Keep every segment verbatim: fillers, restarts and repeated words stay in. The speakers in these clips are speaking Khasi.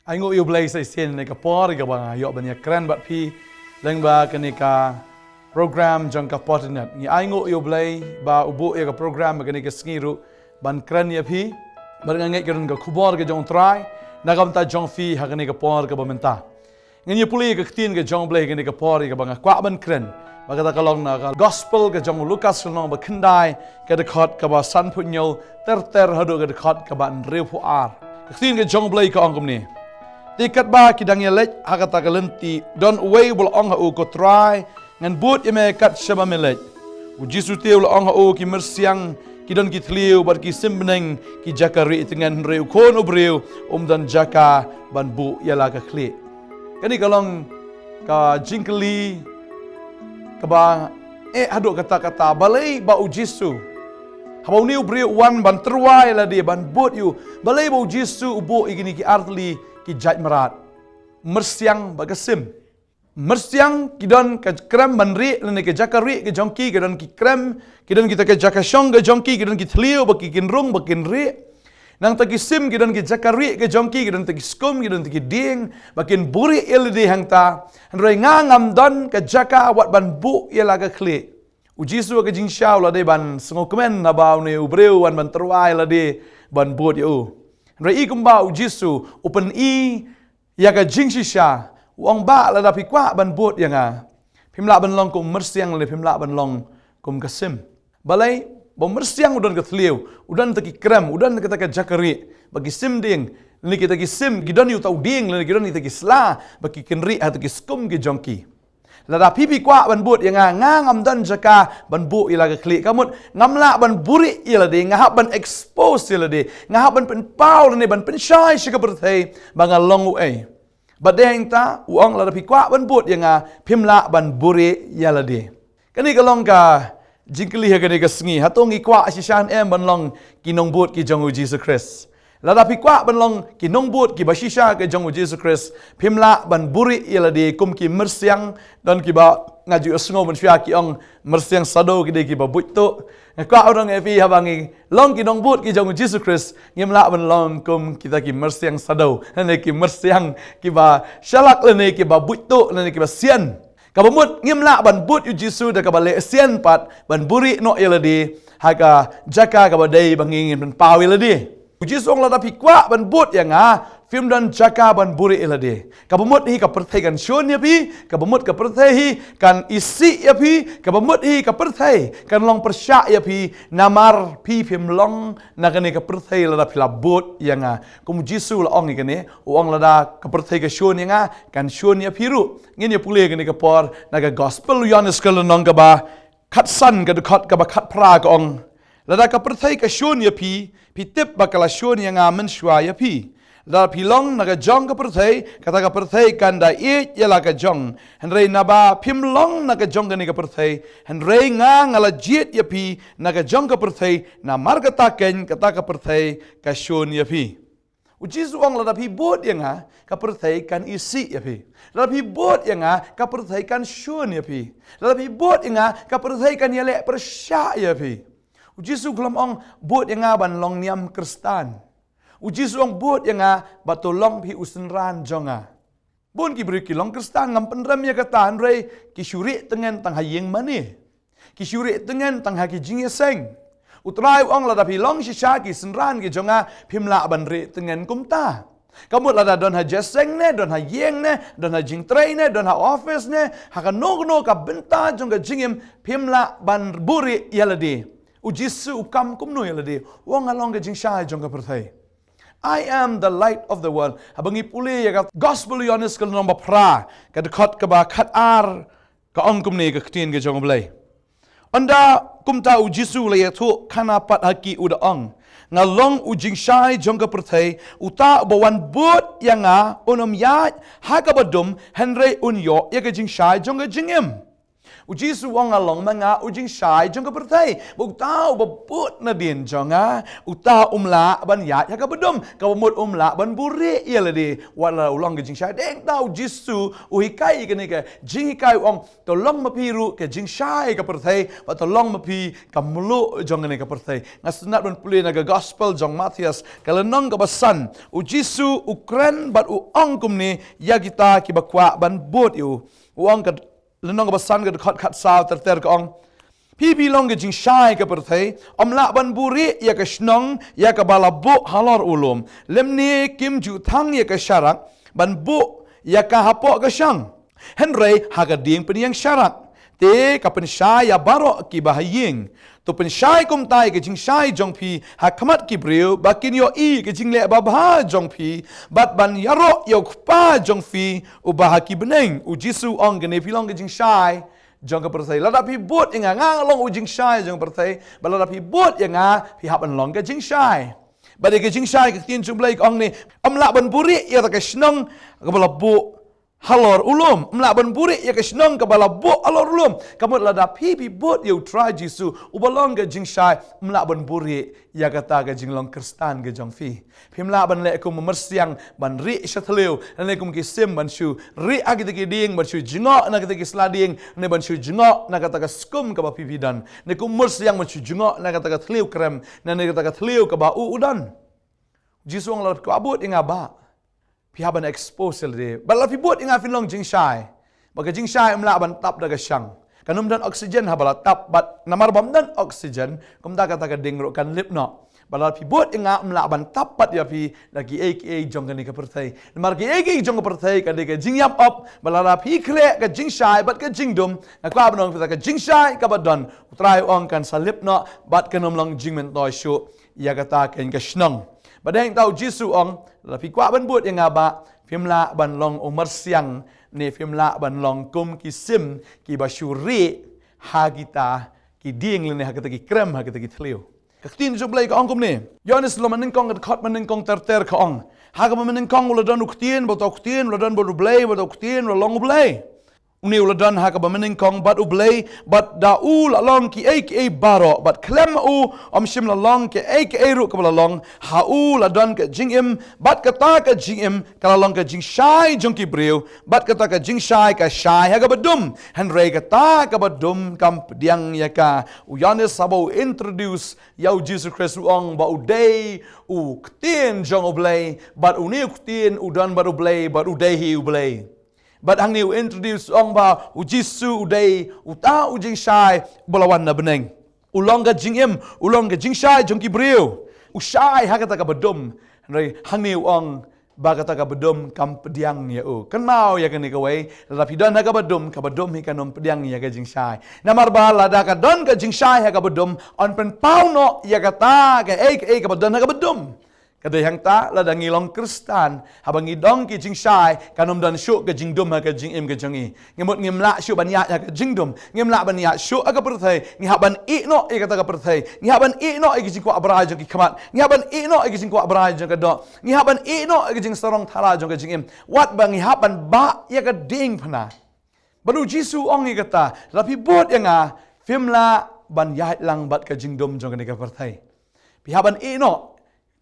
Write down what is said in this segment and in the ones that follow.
Ai nguh ïa U Blei sa shisien ha kane ka por kaba nga ïoh ban ïakren bad phi lyngba kane ka program jong ka Potternet. Ngi ai nguh ïa U Blei ba u buh ïa ka program ha kane ka sngi ruh ban kren ïa phi. Bad nga ngeit ka don ka khubor ka jong U Trai na ka bynta jong phi ha kane ka por kaba mynta. Ngin ïa pule ïa ka ktien ka jong U Blei ha kane ka por ïa kaba nga kwah ban kren. Bad kata ka long na ka Gospel ka jong u Lukas lynnong ba khyndai, ka dkhot kaba sanphew hynñiew ter ter haduh ka dkhot kaba hynriewphew ar. Ka ktien ka jong U Blei ka ong kumne: Te katba ki dang ïaleit ha kata ka lynti, don uwei uba la ong ha u, Ko Trai, ngan bud ïa me kat shaba me leit. U Jisu te u la ong ha u, Ki myrsiang ki don ki thliew bad ki sim bneng ki jaka rieh tyngen, hynrei U Khun u briew um don jaka ban buh ïa la ka khlieh. Kane ka long ka jingkylli kaba eh haduh katta katta, balei ba U Jisu, haba une u briew u wan ban tyrwa ïa lade, ban bud ïa u, balei ba U Jisu u buh ïa kine ki artylli ki jait mrad, myrsiang bad ka sim? Myrsiang ki don ka krem ban rieh lane ka jaka rieh ka jong ki, ki don ki krem, ki don kita ka jaka shong ka jong ki, ki don ki thliew ba ki kynrung ba kin rieh. Nangta ki sim ki don ki jaka rieh ka jong ki, ki don kita ki skum, ki don kita ki dieng ba kin buhrieh ïa lade hangta. Hynrei nga ngam don ka jaka wat ban buh ïa la ka khlieh. U Jisu ha ka jingshisha u la dei ban sngewkmen haba une u briew u wan ban tyrwa ïa lade ban bud ïa u. Hynrei i kumba U Jisu u pyni ïa ka jingshisha, u ong, Bah, lada phi kwah ban bud ïa nga, phim lah ban long kum myrsiang lane phim lah ban long kum ka sim. Balei? Ba myrsiang u don ka thliew, u don kita ki krem, u don kita ka jaka rieh, bad ki sim dieng, lane kita ki sim ki don ïa uta u dieng, lane ki don kita ki sla ba ki kynrieh ha kita ki skum ki jong ki. Lada phi phi kwah ban bud ïa nga, nga ngam don jaka ban buh ïa la ka khlieh. Ka mut ngam lah ban buhrieh ïa lade, nga hap ban expose ïa lade, nga hap ban pynpaw lane ban pynshai sha ka pyrthei ba nga long uei. Bad dei hangta u ong, lada phi kwah ban bud ïa nga, phim lah ban buhrieh ïa lade. Kane ka long ka jingkylli ha kane ka sngi, hato ngi kwah shisha em ban long ki nongbud ki jong U Jisu Khrist? Lada phi kwah ban long ki nongbud kiba shisha ki jong U Jisu Khrist, phim lah ban buhrieh ïa lade kum ki myrsiang. Don kiba, nga ju sngew mynshuwa ki ong myrsiang shadow ki dei kiba buit tuh. Nga kwah ban ong ïa phi, haba ngi long ki nongbud ki jong U Jisu Khrist, ngim lah ban long kum kita ki myrsiang shadow lane ki myrsiang kiba shalak lane kiba buit tuh lane kiba sian. Kaba mut ngim lah ban bud ïa U Jisu da kaba leh sian pat ban buhrieh noh ïa lade ha ka jaka kaba dei ba ngi ngin pynpaw ïa lade. U Jisu u ong, lada phi kwah ban bud ïa nga, phim don jaka ban buhrieh ïa lade. Kaba mut hi ka pyrthei kan shun ïa phi, kaba mut ka pyrthei hi kan isih ïa phi, kaba mut hi ka pyrthei kan long pyrshah ïa phi, namar phi phim long na kane ka pyrthei lada phi la bud ïa nga. Kum U Jisu u la ong ïa kane, u ong, lada ka pyrthei ka shun ïa nga, kan shun ïa phi ruh. Ngin ïa pule kane ka por na ka Gospel u Ïoannis ka lynnong kaba khatsan, ka dkhot kaba khatphra, ka ong, lada ka pyrthei ka shun ïa phi, phi tip ba ka la shun ïa nga mynshuwa ïa phi. Lada phi long na ka jong ka pyrthei, kata ka pyrthei kan da ïeit ïa la ka jong. Hynrei naba phim long na ka jong kane ka pyrthei, hynrei nga, nga la jied ïa phi na ka jong ka pyrthei, namar kata keiñ kata ka pyrthei ka shun ïa phi. U Jisu u ong, lada phi bud ïa nga, ka pyrthei kan isih ïa phi. Lada phi bud ïa nga, ka pyrthei kan shun ïa phi. Lada phi bud ïa nga, ka pyrthei kan ïaleh pyrshah ïa phi. U Jisu u khlem ong bud ïa nga ban long niam Khristan. U Jisu u ong bud ïa nga ba to long phi u synran jong nga. Bun ki briew ki long Khristan, ngam pynrem ïa kata, hynrei ki shu rieh tyngen tang ha ïing mane. Ki shu rieh tyngen tang ha ki jingïaseng. U Trai u ong, lada phi long shisha ki synran ki jong nga, phim lah ban rieh tyngen kumta. Ka mut lada don ha jingïaseng ne, don ha ïing ne, don ha jingtrei ne, don ha office ne, ha kano kano ka bynta jong ka jingim, phim lah ban buhrieh ïa lade. U Jisu u kam kumno ïa lade? U ong, nga long ka jingshai jong ka pyrthei. I am the light of the world. Haba ngi pule ïa ka Gospel u Ïoannis ka lynnong ba phra, ka dkhot kaba khatar, ka ong kumne ka ktien ka jong U Blei: Ynda kumta U Jisu u la ïathuhkhana pat ha ki, u da ong, nga long u jingshai jong ka pyrthei, uta uba wan bud ïa nga un ym ïaid ha kaba dum, hynrei un ïoh ïa ka jingshai jong ka jingim. U Jisu u ong, nga long ma nga u jingshai jong ka pyrthei. Bad uta uba bud nadien jong nga, uta um lah ban ïaid ha kaba dum, kaba mut um lah ban buhrieh ïa lade. Wat la u long ka jingshai, dang da u Jisu u hikai kane ka jinghikai, u ong, to long ma phi ruh ka jingshai ka pyrthei, bad to long ma phi ka mluh jong kane ka pyrthei. Nga sngewtynnat ban pule na ka gospel jong Mathaios, ka lynnong kaba san, u Jisu u kren bad u ong kumne ïa kita kiba kwah ban bud ïa u. U ong ka lynnong kaba san ka dkhot khatsaw ter ter ka ong, phi phi long ka jingshai ka pyrthei. Ym lah ban buhrieh ïa ka shnong ïa kaba la buh halor u lum, lymne kim ju thang ïa ka sharak ban buh ïa ka hapoh ka shang, hynrei ha ka dieng pynïeng sharak, te ka pynshai ïa baroh kiba ha ïing. To pynshai kumta ïa ka jingshai jong phi ha khmat ki briew, ba kin ïohi ka jingleh babha jong phi, bad ban ïaroh ïa u Kpa jong phi uba ha ki bneng. U Jisu u ong kane, phi long ka jingshai jong ka pyrthei. Lada phi bud ïa nga, nga long u jingshai jong ka pyrthei. Bad lada phi bud ïa nga, phi hap ban long ka jingshai. Bad ïa ka jingshai, ka ktien jong U Blei ka ong ne, ym lah ban buhrieh ïa ka shnong kaba la buh halor u lum. Ym lah ban buhrieh ïa ka shnong kaba la buh halor u lum. Ka mut lada phi phi bud ïa U Trai Jisu uba long ka jingshai, ym lah ban buhrieh ïa kata ka jinglong Khristan ka jong phi. Phim lah ban leh kum u myrsiang ban rieh sha thliew, lane kum ki sim ban shu rieh ha kita ki dieng, ban shu jngoh na kita ki sla dieng, ne ban shu jngoh na kata ka skum kaba phi phi don, ne kum u myrsiang ban shu jngoh na kata ka thliew krem, ne na kata ka thliew kaba u u don. Jisu u ong, lada phi kwah bud ïa nga, bah, phi hap ban expose ïa lade. Bad lada phi bud ïa nga, phin long jingshai. Bad ka jingshai ym lah ban tap da ka shang. Kan ym don oxygen haba la tap, bad namar bym don oxygen, kumta kata ka dieng ruh kan lip noh. Bad lada phi bud ïa nga, ym lah ban tap pat ïa phi da kiei kiei jong kane ka pyrthei. Namar kiei kiei jong ka pyrthei ka dei ka jingïap op. Bad lada phi khleh ka jingshai bad ka jingdum, nga kwah ban ong ïa phi, kata ka jingshai kaba don, U Trai u ong, kan sa lip noh bad kan ym long jingmyntoi shuh ïa kata ka ïing ka shnong. Bad dang da u Jisu u ong, lada phi kwah ban bud ïa nga, bah, phim lah ban long u myrsiang, ne phim lah ban long kum ki sim kiba shu rieh ha kita ki dieng, lane ha kita ki krem, ha kita ki thliew. Ka ktien jong U Blei ka ong kumne, Ïoannis lynnong banyngkong, ka dkhot banyngkong ter ter ka ong, ha kaba banyngkong u la don u Ktien, bad uta u Ktien u la don bad U Blei, bad uta u Ktien u la long U Blei. Une u la don ha kaba banyngkong bad U Blei, bad da u la long kiei kiei baroh, bad khlem ma u ym shym la long kaei kaei ruh kaba la long. Ha u la don ka jingim, bad kata ka jingim ka la long ka jingshai jong ki briew, bad kata ka jingshai ka shai ha kaba dum, hynrei kata kaba dum kam pdiang ïa ka. U Ïoannis haba u introduce ïa u Jisu Khrist u ong ba u dei u Ktien jong U Blei, bad une u Ktien u don bad U Blei, bad u dei hi U Blei. Bad hangne u introduce, u ong ba u Jisu u dei uta u jingshai ba la wan na bneng. U long ka jingim, u long ka jingshai jong ki briew. U shai ha kata kaba dum. Hynrei hangne u ong ba kata kaba dum kam pdiang ïa u. Kynmaw ïa kane kawei, lada phi don ha kaba dum, kaba dum hi kan ym pdiang ïa ka jingshai. Namar ba lada ka don ka jingshai ha kaba dum, yn pynpaw noh ïa kata kaei kaei kaba don ha kaba dum. Ka dei hangta lada ngi long Khristan, haba ngi don ki jingshai, kan ym don shuh ka jingdum ha ka jingim ka jong ngi. Ngi mut ngim lah shuh ban ïaid ha ka jingdum, ngim lah ban ïaid shuh ha ka pyrthei, ngi hap ban ïeh noh ïa kata ka pyrthei, ngi hap ban ïeh noh ïa ka jingkwah brai jong ki khmat, ngi hap ban ïeh noh ïa ka jingkwah brai jong ka doh, ngi hap ban ïeh noh ïa ka jingsarong thala jong ka jingim. Wat ba ngi hap ban bah ïa ka diengphna. Bad u Jisu u ong ïa kata, lada phi bud ïa nga, phim lah ban ïaid lang bad ka jingdum jong kane ka pyrthei. Phi hap ban ïeh noh.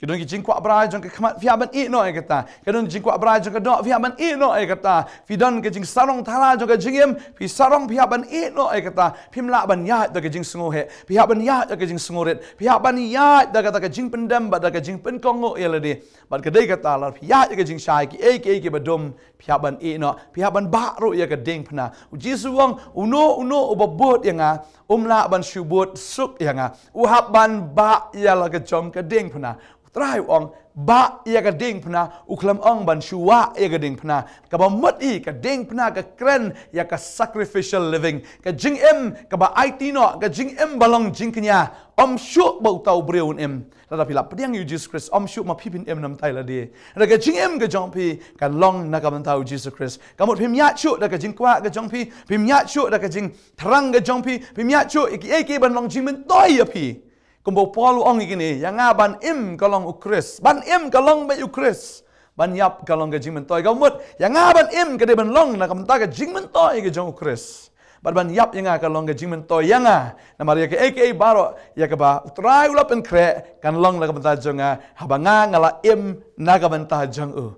Ki don ki jingkwah brai jong ka khmat, phi hap ban ïeh noh ïa kata. Ki don ki jingkwah brai jong ka doh, phi hap ban ïeh noh ïa kata. Phi don ki jingsarong thala jong ka jingim, phi sarong, phi hap ban ïeh noh ïa kata. Phim lah ban ïaid da ka jingsngewheh, phi hap ban ïaid da ka jingsngewrit, phi hap ban ïaid da kata ka jingpyndem bad da ka jingpynkohnguh ïa lade. Bad ka dei kata, lada phi ïaid da ka jingshai, kiei kiei kiba dum, phi hap ban ïeh noh, phi hap ban bah ruh ïa ka diengphna. U Jisu u ong, uno uno uba bud ïa nga, um lah ban shu bud suk ïa nga. U hap ban bah ïa la ka jong ka diengphna. U Trai u ong, bah ïa ka diengphna, u khlem ong ban shu wah ïa ka diengphna. Kaba mut hi ka diengphna ka kren ïa ka sacrificial living, ka jingim kaba aiti noh, ka jingim ba long jingkñia. Ym shuh ba uta u briew un im. Lada phi la pdiang ïa u Jisu Khrist, ym shuh ma phi phin im namar lade. Lada ka jingim ka jong phi kan long na ka bynta u Jisu Khrist. Ka mut phim ïaid shuh da ka jingkwah ka jong phi, phim ïaid shuh da ka jingthrang ka jong phi, phim ïaid shuh ïa kiei kiei ban long jingmyntoi ïa phi. Kumba u Paul u ong ïa kine, ïa nga ban im ka long u Khrist, ban im ka long beit u Khrist, ban ïap ka long ka jingmyntoi. Ka mut ïa nga ban im ka dei ban long na ka bynta ka jingmyntoi ka jong u Khrist. Bad ban ïap ïa nga ka long ka jingmyntoi ïa nga. Namar ïa kaei kaei baroh ïa kaba U Trai u la pynkhreh kan long na ka bynta jong nga, haba nga nga la im na ka bynta jong u.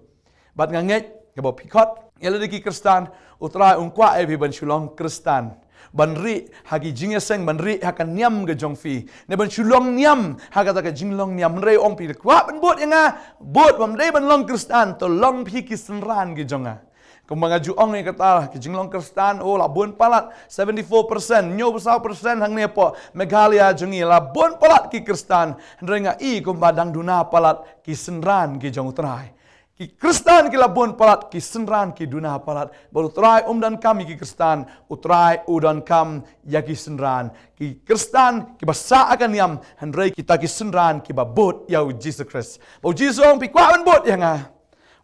Bad nga ngeit, kaba phi khot ïa lade ki Khristan, U Trai um kwah ïa phi ban shu long Khristan, ban rieh ha ki jingïaseng, ban rieh ha ka niam ka jong phi, ne ban shu long niam ha kata ka jinglong niam. Hynrei u ong, phi kwah ban bud ïa nga, bud, bym dei ban long Khristan, to long phi ki synran ki jong nga. Kumba nga ju ong ïa kata, ki jinglong Khristan, oh, la bun palat, seventy-four percent, hynñiew phew saw percent hangne hapoh Meghalaya jong ngi, la bun palat ki Khristan. Hynrei nga i kumba dang duna palat ki synran ki jong U Trai. Ki Khristan ki la bun palat, ki synran ki duna palat. Bad U Trai um donkam ïa ki Khristan, U Trai u donkam ïa ki synran. Ki Khristan kiba sah ha ka niam, hynrei kita ki synran kiba bud ïa U Jisu Khrist. Ba U Jisu u ong, phi kwah ban bud ïa nga,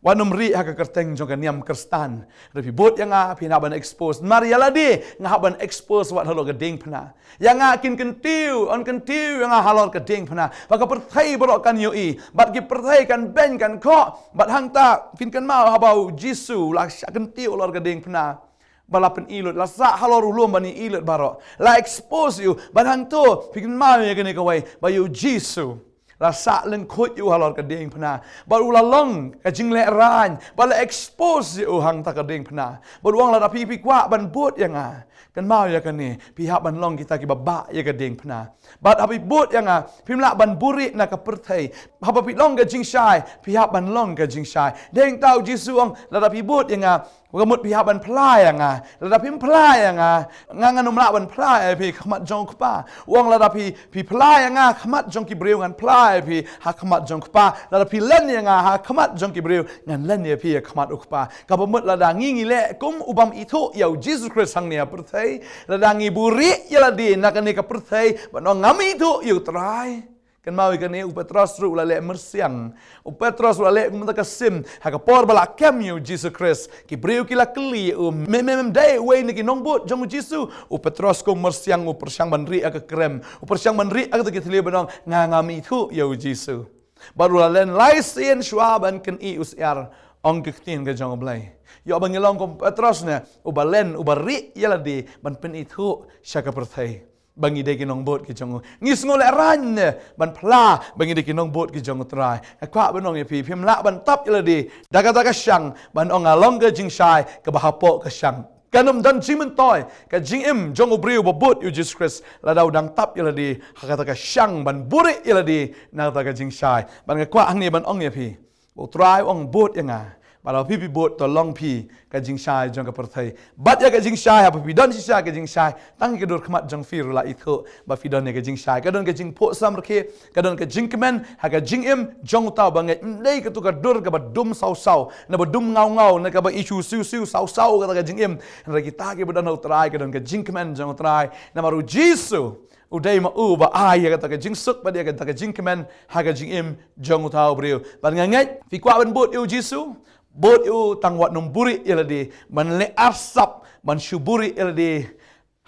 wat nym rieh ha ka kyrteng jong ka niam Khristan. Hynrei phi bud ïa nga, phin hap ban expose. Namar ïa lade nga hap ban expose wat halor ka diengphna. Ïa nga kin kyntiew, yn kyntiew ïa nga halor ka diengphna, ba ka pyrthei baroh kan ïohi, bad ki pyrthei kan beiñ kan khoh. Bad hangta phin kynmaw haba U Jisu la shah kyntiew halor ka diengphna, ba la pyni lut, la sah halor u lum ban ïohi lut baroh, la expose ïa u. Bad hangto phin kynmaw ïa kane kawei, ba ïa U Jisu la sah lyngkhuid ïa u halor ka diengphna, bad u la long ka jinglehraiñ, bad la expose ïa u hangta ka diengphna. Bad u ong, lada phi, phi kwah ban bud ïa nga, kynmaw ïa kane, phi hap ban long kita kiba bah ïa ka diengphna. Bad haba phi bud ïa nga, phim lah ban buhrieh na ka pyrthei. Haba phi long ka jingshai, phi hap ban long ka jingshai. Dei hangta U Jisu u ong, lada phi bud ïa nga, ka mut phi hap ban phla ïa nga. Lada phim phla ïa nga, nga ngan nym lah ban phla ïa phi ha khmat jong U Kpa. U ong, lada phi, phi phla ïa nga ha khmat jong ki briew, ngan phla ïa phi ha khmat jong U Kpa. Lada phi len ïa nga ha khmat jong ki briew, ngan len ïa phi ha khmat U Kpa. Kaba mut lada ngi ngi leh kum u bym ithuh ïa U Jisu Khrist hangne ha pyrthei, lada ngi buhrieh ïa lade na kane ka pyrthei, ban ong ngam ithuh ïa U Trai. Kynmaw ïa kane, u Petros ruh u la leh myrsiang. U Petros u la leh kum kata ka sim ha ka por ba la kem ïa U Jisu Khrist. Ki briew ki la kylli ïa u, me, me, mem dei uwei na ki nongbud jong U Jisu? U Petros kum myrsiang u pyrshang ban rieh ha ka krem, u pyrshang ban rieh ha kata ka thylliej ban ong nga ngam ithuh ïa U Jisu. Bad u la len lai sien shuwa ban kynnoh u syiar, ong ka ktien ka jong U Blei. Ïoh ba ngi long kum Petros ne, uba len, uba rieh ïa lade ban pynithuh sha ka pyrthei ba ngi dei ki nongbud ki jong u. Ngi sngew lehraiñ ne ban phla ba ngi dei ki nongbud ki jong U Trai. Nga kwah ban ong ïa phi, phim lah ban tap ïa lade da kata ka shang ban ong nga long ka jingshai kaba hapoh ka shang. Kan ym don jingmyntoi ka jingim jong u briew ba bud ïa U Jisu Khrist lada u dang tap ïa lade ha kata ka shang ban buhrieh ïa lade na kata ka jingshai. Bad nga kwah hangne ban ong ïa phi, U Trai u ong bud ïa nga. Bad haba phi, phi bud, to long phi ka jingshai jong ka pyrthei. Bad ïa ka jingshai, haba phi don shisha ka jingshai, tang ïa ka dur khmat jong phi ruh la ithuh ba phi don ïa ka jingshai. Ka don ka jingphuh samrkhie, ka don ka jingkmen ha ka jingim jong uta uba ngeit. Ym dei kato ka dur kaba dum saw saw, ne ba dum ngaw ngaw, ne kaba i shu siew siew saw saw kata ka jingim. Hynrei kita kiba don ha U Trai, ka don ka jingkmen jong U Trai. Namar U Jisu u dei ma u ba ai ïa kata ka jingsuk bad ïa kata ka jingkmen ha ka jingim jong uta u briew. Bad nga ngeit phi kwah ban bud ïa U Jisu, bud ïa u, tang wat nym buhrieh ïa lade ban leh arsap ban shu buhrieh ïa lade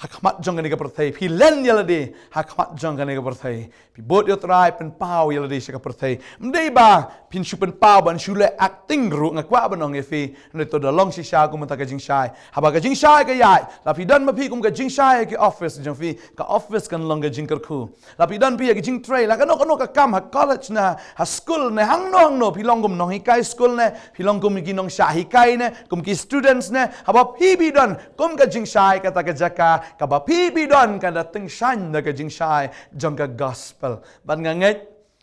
ha khmat jong kane ka pyrthei. Phi len ïa lade ha khmat jong kane ka pyrthei. Phi bud ïa U Trai, pynpaw ïa lade sha ka pyrthei. Ym dei ba phin shu pynpaw ban shu leh acting ruh, nga kwah ban ong ïa phi. Hynrei to da long shisha kum kata ka jingshai. Haba ka jingshai ka ïaid, la phi don ma phi kum ka jingshai ha ki office jong phi, ka office kan long ka jingkyrkhu. La phi don phi ha ka jingtrei, la kano kano ka kam, ha college ne, ha school ne, hangno hangno, phi long kum nonghikai school ne, phi long kum ki nongshah hikai ne, kum ki students ne, haba phi, phi don kum ka jingshai, kata ka jaka kaba phi, phi don kan da tyngshaiñ da ka jingshai jong ka gospel. Bad nga ngeit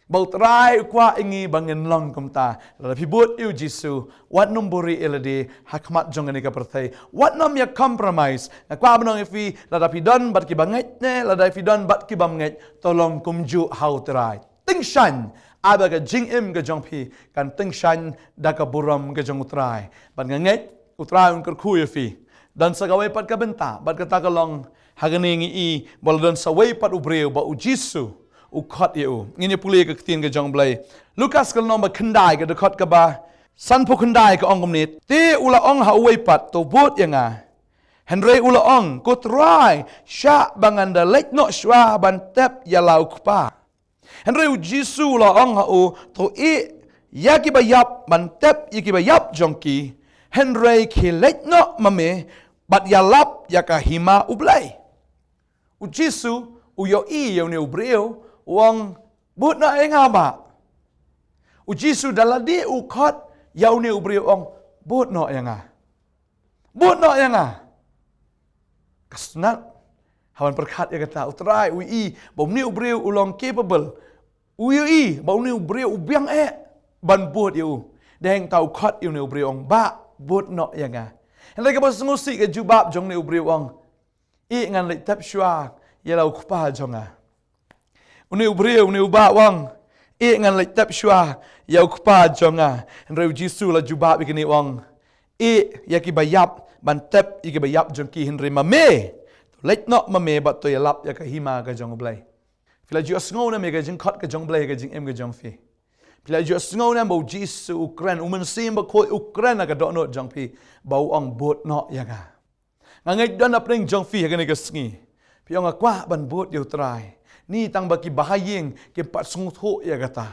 ba U Trai u kwah ïa ngi ba ngin long kumta. Lada phi bud ïa U Jisu, wat nym buhrieh ïa lade ha khmat jong kane ka pyrthei. Wat nym ïa compromise. Nga kwah ban ong ïa phi, lada phi don bad kiba ngeit ne lada phi don bad ki bym ngeit, to long kumjuh ha U Trai. Tyngshaiñ, ai ba ka jingim ka jong phi kan tyngshaiñ da ka burom ka jong U Trai. Bad nga ngeit U Trai un kyrkhu ïa phi. Don sa kawei pat ka bynta, bad kata ka long, ha kane ngi i ba la don sa wei pat u briew ba U Jisu u khot ïa u. Ngin ïa pule ka ktien ka jong U Blei. Lukas ka lynnong ba khyndai, ka dkhot kaba sanphew khyndai, ka ong kumne: Te u la ong ha uwei pat, to bud ïa nga. Hynrei u la ong, ko Trai, shah ba ngan da leit noh shuwa ban tep ïa la u kpa. Hynrei U Jisu u la ong ha u, to ïeh ïa kiba ïap ban tep ïa kiba ïap jong ki. Hynrei khie leit noh ma me bad ïalap ïa ka hima U Blei. U Jisu u ïohi ïa une u briew, u ong, "Bud noh ïa nga, Bah." U Jisu da lade u khot ïa une u briew, u ong, "Bud noh ïa nga. Bud noh ïa nga." Ka sngewtynnat, haba pyrkhat ïa kata, U Trai u ïohi ba une u briew u long capable. U ïohi ba une u briew u biang eh ban bud ïa u. Dei hangta u khot ïa une u briew, u ong, "Bah, bud noh ïa nga." Hynrei kaba sngewsih ka jubab jong une u briew, u ong, "Eh, ngan leit tep shuwa ïa la u kpa jong nga." Une u briew, une u bah u ong, "Eh, ngan leit tep shuwa ïa u kpa jong nga." Hynrei U Jisu la jubab ïa kane, u ong, "Eh ïa kiba ïap ban tep ïa kiba ïap jong ki, hynrei ma me, to leit noh ma me bad to ïalap ïa ka hima ka jong U Blei." Phi la ju ïohsngew ne em ïa ka jingkhot ka jong U Blei ha ka jingim ka jong phi? Phi la ju ïohsngew ne em ba U Jisu u kren, U Mynsiem Bakhuid u kren ha ka dohnud jong phi, ba u ong, "Bud noh ïa nga"? Nga ngeit don hapdeng jong phi ha kane ka sngi, phi ong, "Nga kwah ban bud ïa U Trai." Ni tang ba kiba ha ïing kim pat sngewthuh ïa kata.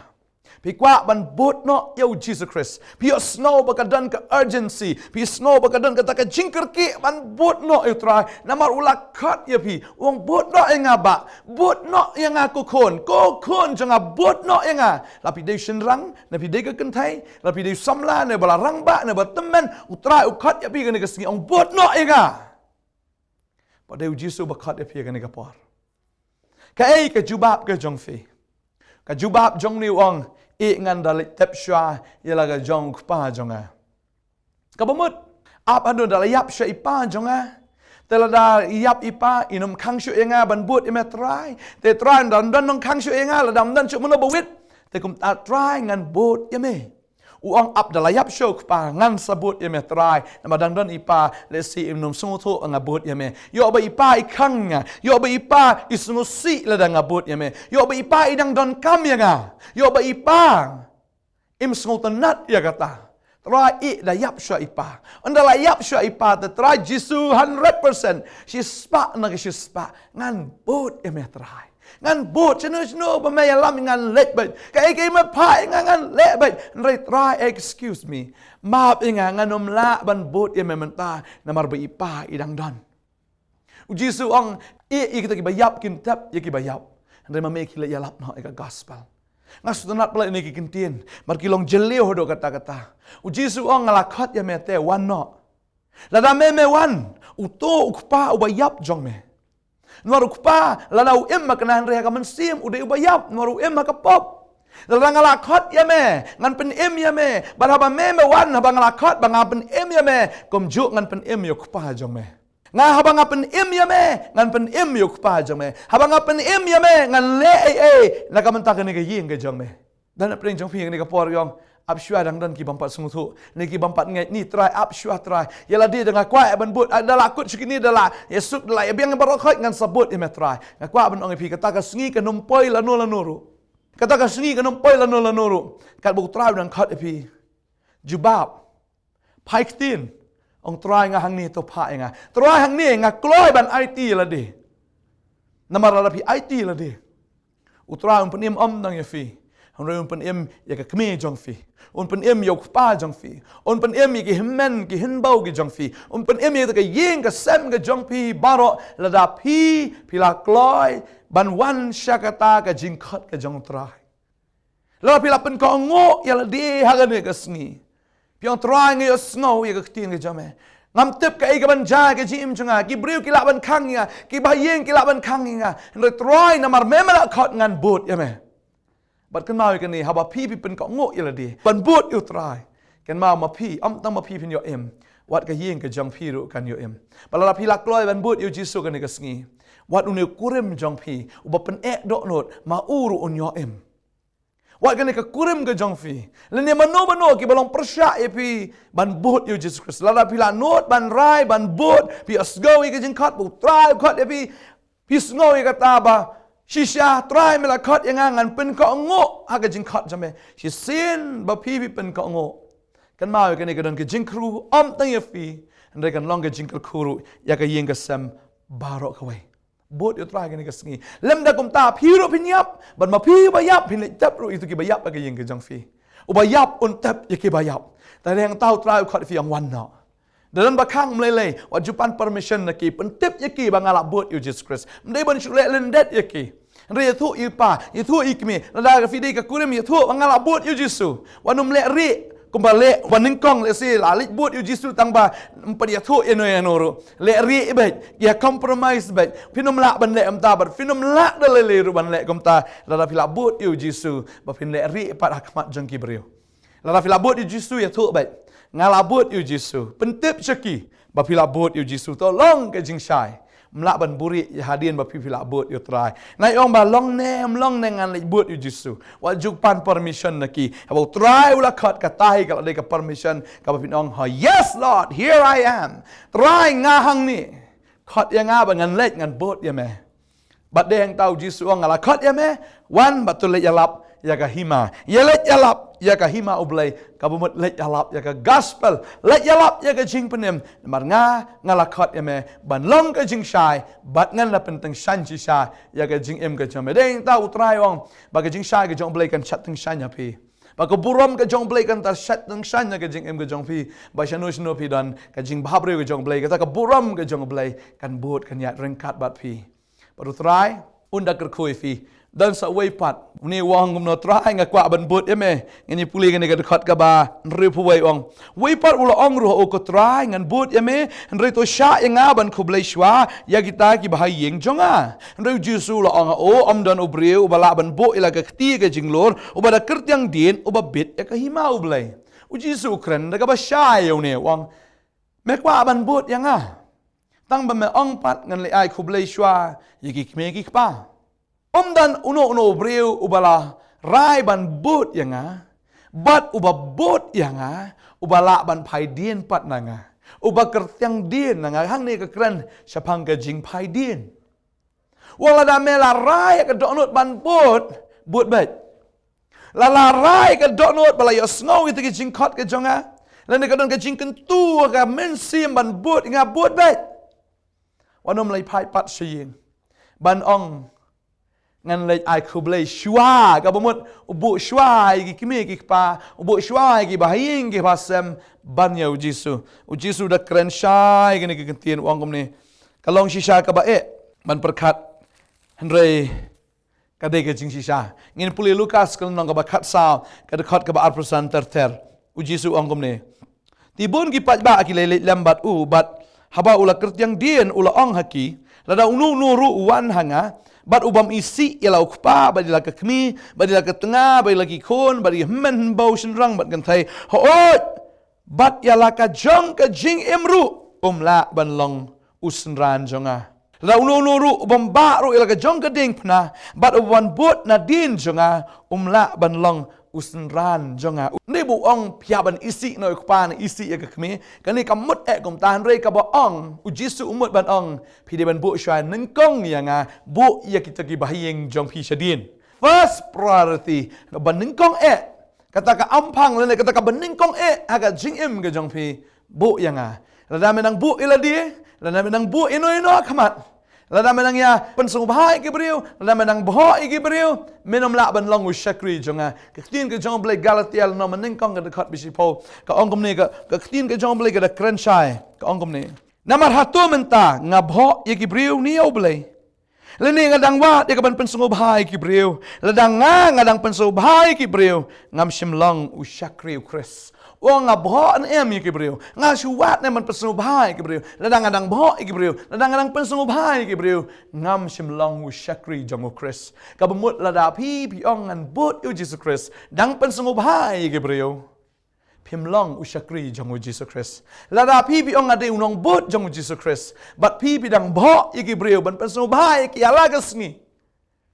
Phi kwah ban bud noh ïa U Jisu Khrist. Phi ïohsngew ba ka don ka urgency. Phi sngew ba ka don kata ka jingkyrkieh ban bud noh ïa U Trai. Namar u la khot ïa phi, u ong, "Bud noh ïa nga, Bah. Bud noh ïa nga, ko khun. Ko khun jong nga, bud noh ïa nga." La phi dei shynrang, ne phi dei ka kynthei, la phi dei samla, ne ba la rangbah, ne ba tymmen, U Trai u khot ïa phi ha kane ka sngi, u ong, "Bud noh ïa nga." Ba dei U Jisu ba khot ïa phi ha kane ka por. Kaei ka jubab ka jong phi? Ka jubab jong une u ong, "Eh, ngan da leit tep shuwa ïa la ka jong u kpa jong nga." Kaba mut, ap haduh da la ïap shuwa i pa jong nga. Te lada ïap i pa, in ym khang shuh ïa nga ban bud ïa me, Trai. Te Trai, lada ym don nongkhang shuh ïa nga, lada ym don shuh mano ba wit, te kumta Trai, ngan bud ïa me. U ong, "Ap da la ïap shuwa u kpa, ngan sa bud ïa me, Trai. Namar dang don i pa, lehse im nym sngewthuh nga bud ïa me. Ïoh ba i pa i khang ïa nga. Ïoh ba i pa i sngewsih lada nga bud ïa me. Ïoh ba i pa i dang donkam ïa nga. Ïoh ba i pa im sngewtynnat ïa kata. Trai, eh, da ïap shuwa i pa." Ynda la ïap shuwa i pa, te Trai Jisu hundred percent, shispah na ka shispah, "Ngan bud ïa me, Trai. Ngan bud, shano shano ba me ïalam, ngan leh beit. Kaei kaei me phah ïa nga, ngan leh beit. Hynrei Trai, excuse me, map ïa nga, ngan ym lah ban bud ïa me mynta, namar ba i pa i dang don." U Jisu u ong, "Eh, ïa kita kiba ïap kin tep ïa kiba ïap. Hynrei ma me, khie leit ïalap noh ïa ka gospel." Nga sngewtynnat palat ïa kine ki kyntien, namar ki long jylliew haduh katta katta. U Jisu u ong, "Nga la khot ïa me te, wan noh. Lada me me wan, uto u kpa uba ïap jong me." Namar u kpa lada u im ma kane, hynrei ha ka mynsiem u dei uba ïap, namar u im ha ka pop. "Lada nga la khot ïa me, ngan pynim ïa me. Bad haba me me wan, haba nga la khot ba nga pynim ïa me, kumjuh ngan pynim ïa u kpa jong me. Nga, haba nga pynim ïa me, ngan pynim ïa u kpa jong me. Haba nga pynim ïa me, ngan leh ei ei na ka bynta kane ka ïing ka jong me." Don hapdeng jong phi ha kane ka por, u ong, "Ap shuwa, dang don ki bym pat sngewthuh, ne ki bym pat ngeit. Ni Trai, ap shuwa Trai. Ïa lade da nga kwah ban bud, ah, da la kut sha kine, da la ïasuk, da la ïabiang baroh khoit, ngan sa bud ïa me, Trai." Nga kwah ban ong ïa phi, kata ka sngi kan ym poi lano lano ruh. Kata ka sngi kan ym poi lano lano ruh. Katba U Trai u dang khot ïa phi, jubab, phai ktien, ong, "Trai, nga hangne, to phah ïa nga. Trai, hangne, nga kloi ban aiti ïa lade." Namar lada phi aiti ïa lade, U Trai un pynim ym tang ïa phi, hynrei un pynim ïa ka kmie jong phi. Un pynim ïa u kpa jong phi. Un pynim ïa ki hynmen ki hynbew ki jong phi. Un pynim ïa ka ïing ka sem ka jong phi baroh, lada phi, phi la kloi ban wan sha kata ka jingkhot ka jong U Trai. Lada phi la pynkohnguh ïa lade ha kane ka sngi, phi ong, "Trai, nga ïohsngew ïa ka ktien ka jong me. Ngam tip kaei kaban jia ha ka jingim jong nga. Ki briew ki lah ban khang ïa nga, kiba ha ïing ki lah ban khang ïa nga. Hynrei Trai, namar me me la khot, ngan bud ïa me." Bad kynmaw ïa kane, haba phi, phi pynkohnguh ïa lade ban bud ïa U Trai, kynmaw, ma phi, ym tang ma phi phin ïoh im, wat ka ïing ka jong phi ruh kan ïoh im. Bad lada phi la kloi ban bud ïa U Jisu kane ka sngi, wat une u kurim jong phi uba pyneh dohnud, ma u ruh un ïoh im. Wat kane ka kurim ka jong phi, lane mano mano kiba long pyrshah ïa phi ban bud ïa U Jisu Khrist, lada phi la nud ban rai ban bud, phi ïohsngew ïa ka jingkhot ba U Trai u khot ïa phi, phi sngew ïa kata ba, "Shisha, Trai, me la khot ïa nga, ngan pynkohnguh ha ka jingkhot jong me." Shisien ba phi, phi pynkohnguh, kynmaw ïa kane, ka don ka jingkyrkhu ym tang ïa phi, hynrei kan long ka jingkyrkhu ruh ïa ka ïing ka sem baroh kawei. Bud ïa U Trai kane ka sngi. Lymda kumta, phi ruh phin ïap, bad ma phi ba ïap, phin leit tep ruh ïa kito kiba ïap ha ka ïing ka jong phi. Uba ïap un tep ïa kiba ïap. Te hangta U Trai u khot ïa phi, ong, "Wan noh. Da don ba khang ym lei lei, wat ju pan permission na ki, pyntip ïa ki ba nga lah bud ïa u Jisu Khrist. Ym dei ban shu leh lyndet ïa ki. Hynrei ïathuh ïa i pa, ïathuh ïa i kmie, lada ka phi dei ka kurim ïathuh ba nga lah bud ïa u Jisu. Wat nym leh rieh, kumba leh ba nyngkong lehse la leit bud ïa u Jisu tang ba ym pat ïathuh ïano ïano ruh. Leh rieh beit, ïa compromise beit. Phin ym lah ban leh kumta bad phin ym lah da lei lei ruh ban leh kumta. Lada phi lah bud ïa u Jisu, ba phin leh rieh pat ha khmat jong ki briew. Lada phi lah bud ïa u Jisu ïathuh beit. Nga lah bud ïa u Jisu. Pyntip sha ki ba phi lah bud ïa u Jisu, to long ka jingshai. Ym lah ban buhrieh ïa hadien ba phi phi lah bud ïa u Trai. Nga ong ba long ne ym long ne ngan leit bud ïa u Jisu, wat ju pan permission na ki. Haba u Trai u la khot, kata hi ka la dei ka permission kaba phin ong, ha, yes Lord, here I am. Trai, nga hangne. Khot ïa nga ba ngan leit ngan bud ïa me. Bad dei hangta u Jisu u ong, nga la khot ïa me, wan bad to leit ïalap ïa ka hima. Ïa leit ïalap ïa ka hima U Blei, kaba mut leit ïalap ïa ka gospel, leit ïalap ïa ka jingpynim. Namar nga, nga la khot ïa me ban long ka jingshai, bad ngan da pyntyngshaiñ shisha ïa ka jingim ka jong me. Dei hangta u Trai u ong ba ka jingshai ka jong U Blei kan shad tyngshaiñ ïa phi. Ba ka burom ka jong U Blei kan da shad tyngshaiñ ïa ka jingim ka jong phi. Ba shano shano phi don, ka jingbhabriew ka jong U Blei, kata ka burom ka jong U Blei kan bud, kan ïaid ryngkat bad phi. Bad u Trai un da kyrkhu ïa phi. Don sa uwei pat, une u ong kumno, Trai, nga kwah ban bud ïa me. Ngin ïa pule kane ka dkhot kaba hynriewphew wei, u ong, uwei pat u la ong ruh, o ko Trai, ngan bud ïa me, hynrei to shah ïa nga ban khublei shuwa ïa kita kiba ha ïing jong nga. Hynrei u Jisu u la ong, o, ym don u briew uba lah ban buh ïa la ka kti ka jinglur uba da kyrtiang dien, uba bit ïa ka hima U Blei. U Jisu u kren da kaba shai ïa une, u ong, me kwah ban bud ïa nga, tang ba me ong pat ngan leit ai khublei shuwa ïa ki kmie ki kpa. Ym don uno uno u briew uba la rai ban bud ïa nga, bad uba bud ïa nga, uba lah ban phai dien pat na nga, uba kyrtiang dien na nga. Hangne ka kren shaphang ka jingphai dien. Wat lada me la rai ïa ka dohnud ban bud, bud beit. La la rai ïa ka dohnud ba la ïohsngew ïa kita ki jingkhot ka jong nga, lane ka don ka jingkyntu ha ka mynsiem ban bud ïa nga, bud beit. Wat nym leit phai pat sha ïing ban ong, ngan leit ai khublei shuwa, kaba mut u buh shuwa ïa ki kmie ki kpa, u buh shuwa ïa kiba ha ïing kiba ha sem ban ïa u Jisu. U Jisu da kren shai kane ka ktien, u ong kumne, ka long shisha kaba eh ban pyrkhat, hynrei ka dei ka jingshisha. Ngin pule Lukas ka lynnong kaba khatsaw, ka dkhot kaba arphew san ter ter. U Jisu u ong kumne, te bun ki paidbah ki la leit lem bad u, bad haba u la kyrtiang dien u la ong ha ki, lada uno uno ruh u wan ha nga, bad u bym isih ïa la u kpa, bad ïa la ka kmie, bad ïa la ka tnga, bad ïa la ki khun, bad ïa ki hynmen hynbew, shynrang bad kynthei, hooid, bad ïa la ka jong ka jingim ruh, um lah ban long u synran jong nga. Lada uno uno ruh u bym bah ruh ïa la ka jong ka diengphna, bad u bym bud nadien jong nga, um lah ban long u synran jong nga. Ym dei ba u ong phi hap ban isih noh ïa u kpa ne isih ïa ka kmie. Kane ka mut eh kumta, hynrei kaba ong u Jisu, u mut ban ong, phi dei ban buh shuwa nyngkong ïa nga, buh ïa kita kiba ha ïing jong phi shadien. First priority, ba nyngkong eh. Kata ka amphang lane kata kaba nyngkong eh ha ka jingim ka jong phi, buh ïa nga. Lada me nang buh ïa lade, lada me nang buh ïano ïano ha khmat, lada me nang ïa pynsngewbha ïa ki briew, lada me nang bhoh ïa ki briew, men ym lah ban long u shakri jong nga. Ka ktien ka jong U Blei, Galatia lynnong ba nyngkong ka dkhot ba shiphew, ka ong kumne, ka, ka ktien ka jong U Blei ka da kren shai, ka ong kumne, namar hato mynta nga bhoh ïa ki briew ne ïa U Blei? Lane nga dang wad ïa ka ban pynsngewbha ïa ki briew? Lada nga, nga dang pynsngewbha ïa ki briew, ngam shym long u shakri u Khrist. U ong nga bhoh ne em ïa ki briew, nga shu wad ne em ban pynsngewbha ïa ki briew? Lada nga dang bhoh ïa ki briew, lada nga dang pynsngewbha ïa ki briew, ngam shym long u shakri jong u Khrist. Kaba mut lada phi, phi ong ngan bud ïa u Jisu Khrist, dang pynsngewbha ïa ki briew, phim long u shakri jong u Jisu Khrist. Lada phi, phi ong nga dei u nongbud jong u Jisu Khrist, bad phi, phi dang bhoh ïa ki briew ban pynsngewbha ïa ki ïa la ka sngi,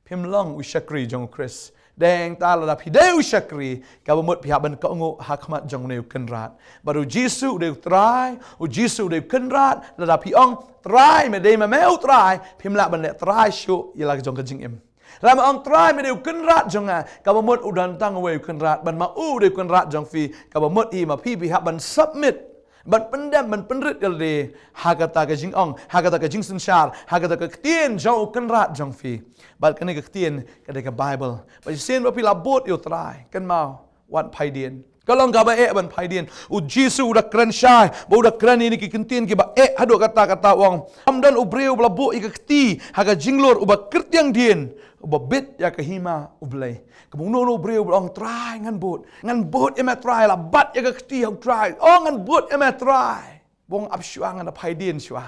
phim long u shakri jong u Khrist. Dei hangta lada phi dei u shakri, kaba mut phi hap ban kohnguh ha khmat jong une u Kynrad. Bad u Jisu u dei u Trai, u Jisu u dei u Kynrad. Lada phi ong, Trai, me dei ma me u Trai, phim lah ban leh trai shuh ïa la ka jong ka jingim. Lada me ong, Trai, me dei u Kynrad jong nga, kaba mut u don tang uwei u Kynrad, bad ma u u dei u Kynrad jong phi, kaba mut hi ma phi, phi hap ban submit, ban pyndem, ban pynrit ïa lade ha kata ka jingong, ha kata ka jingsynshar, ha kata ka ktien jong u Kynrad jong phi. Bad kane ka ktien ka dei ka Baibl. Bad shisien ba phi la bud ïa u Trai, kynmaw, wat phai dien. Ka long kaba eh ban phai dien. U Jisu u da kren shai, ba u da kren ïa kine ki kyntien kiba eh haduh katta katta, u ong: Ym don u briew uba la buh ïa ka kti ha ka jinglur uba kyrtiang dien, uba bit ïa ka hima U Blei. Kaba uno uno u briew uba ong: Trai, ngan bud. Ngan bud ïa me Trai, la bat ïa ka kti ha u Trai. Oh, ngan bud ïa me Trai. Ba ong: Ap shuwa, ngan da phai dien shuwa.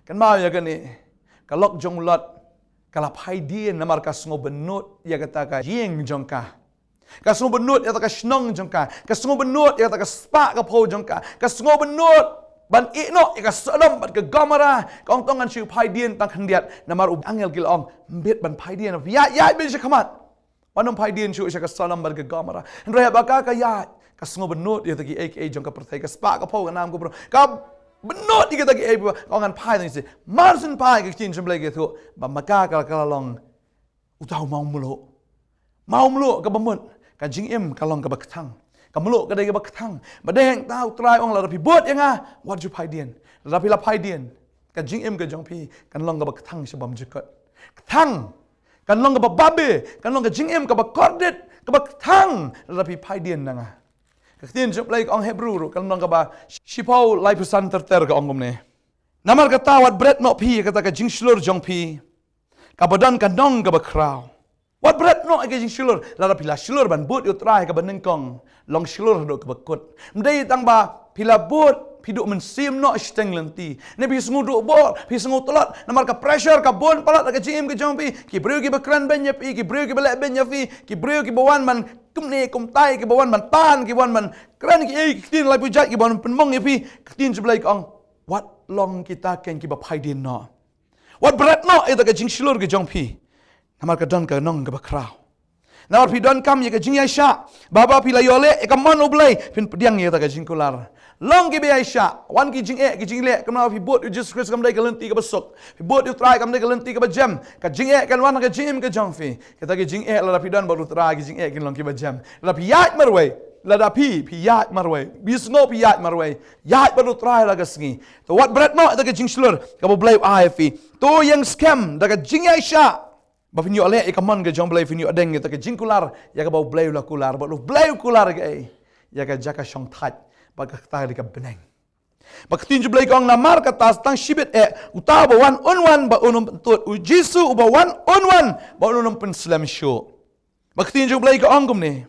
Kynmaw ïa kane. Ka lok jong u Lot ka la phai dien namar ka sngewbynnud ïa kata ka ïing jong ka. Ka sngewbynnud ïa kata ka shnong jong ka. Ka sngewbynnud ïa kata ka spah ka phew jong ka. Ka sngewbynnud ban ïeh noh ïa ka Sodom bad ka Gomorrah. Ka ong: To ngan shu phai dien tang khyndiat. Namar u angel ki la ong: Ym bit ban phai dien. Ïaid, ïaid beit sha khmat. Wat nym phai dien shuh sha ka Sodom bad ka Gomorrah. Hynrei haba ka, ka ïaid, ka sngewbynnud ïa kata kiei kiei jong ka pyrthei, ka spah ka phew, ka nam ka bru. Ka bynnud ïa kata kiei, ka ong: Ngan phai tang shisien. Mar shen phai, ka ktien jong U Blei ka ïathuh ba ma ka, ka, ka la long uta u mawmluh. Mawmluh kaba mut, ka jingim ka long kaba kthang. Ka mluh ka dei kaba kthang. Bad hangta U Trai u ong: Lada phi bud ïa nga, wat ju phai dien. Lada phi la phai dien, ka jingim ka jong phi kan long kaba kthang sha bymjukut. Kthang. Kan long kaba babe, kan long ka jingim kaba kordit, kaba kthang lada phi phai dien na nga. Ka ktien jong U Blei ka ong, Hebru ruh, ka lynnong kaba shiphew, laiphew san, ter ter, ka ong kumne: Namar kata, wat bret noh phi ïa kata ka jingshlur jong phi kaba don ka nong kaba khraw. Wat bret noh ïa ka jingshlur. Lada phi la shlur ban bud ïa U Trai ha kaba nyngkong, long shlur haduh kaba kut. Ym dei tang ba phi la bud phi duh mynsiem noh shiteng lynti, ne phi sngew duh bor, phi sngew tlot namar ka pressure ka bun palat ha ka jingim ka jong phi. Ki briew kiba kren beiñ ïa phi, ki briew kiba leh beiñ ïa phi, ki briew kiba wan ban kumne kumtai, kiba wan ban tan, kiba wan ban kren kiei ki ktien laiphew jait, kiba wan pynmong ïa phi. Ka ktien jong U Blei ka ong, wat long kita ken kiba phai dien noh. Wat bret noh ïa kata ka jingshlur ka jong phi, namar ka don ka nong kaba khraw. Namar phi donkam ïa ka jingïaishah, ba haba phi la ïoh leh ïa ka mon U Blei, phin pdiang ïa kata ka jingkular. Long kiba ïaishah. Wan ki jingeh ki jingleh. Kumno phi bud ïa U Jisu Khrist kam dei ka lynti kaba suk. Phi bud ïa U Trai kam dei ka lynti kaba jem. Ka jingeh kan wan ha ka jingim ka jong phi. Kata ki jingeh, lada phi don bad U Trai, ki jingeh kin long kiba jem. Lada phi ïaid marwei, lada phi, phi ïaid marwei, phi sngew phi ïaid marwei, ïaid bad U Trai la ka sngi. To wat bret noh ïa kata ka jingshlur kaba U Blei u ai ïa phi. To ïeng skhem da ka jingïaishah, ba phin ïoh leh ïa ka mon ka jong U Blei, phin ïoh deng ïa kata ka jingkular ïa kaba U Blei u la kular. Bad U Blei u kular ïa kaei? Ïa ka jaka shongthait bad kata ka dei ka bneng. Ba ka ktien jong U Blei ka ong, namar kata, tang shibit eh, uta uba wan un wan, bad un ym pyntud. U Jisu uba wan un wan, bad un ym pynslem shuh. Ba ka ktien jong U Blei ka ong kumne: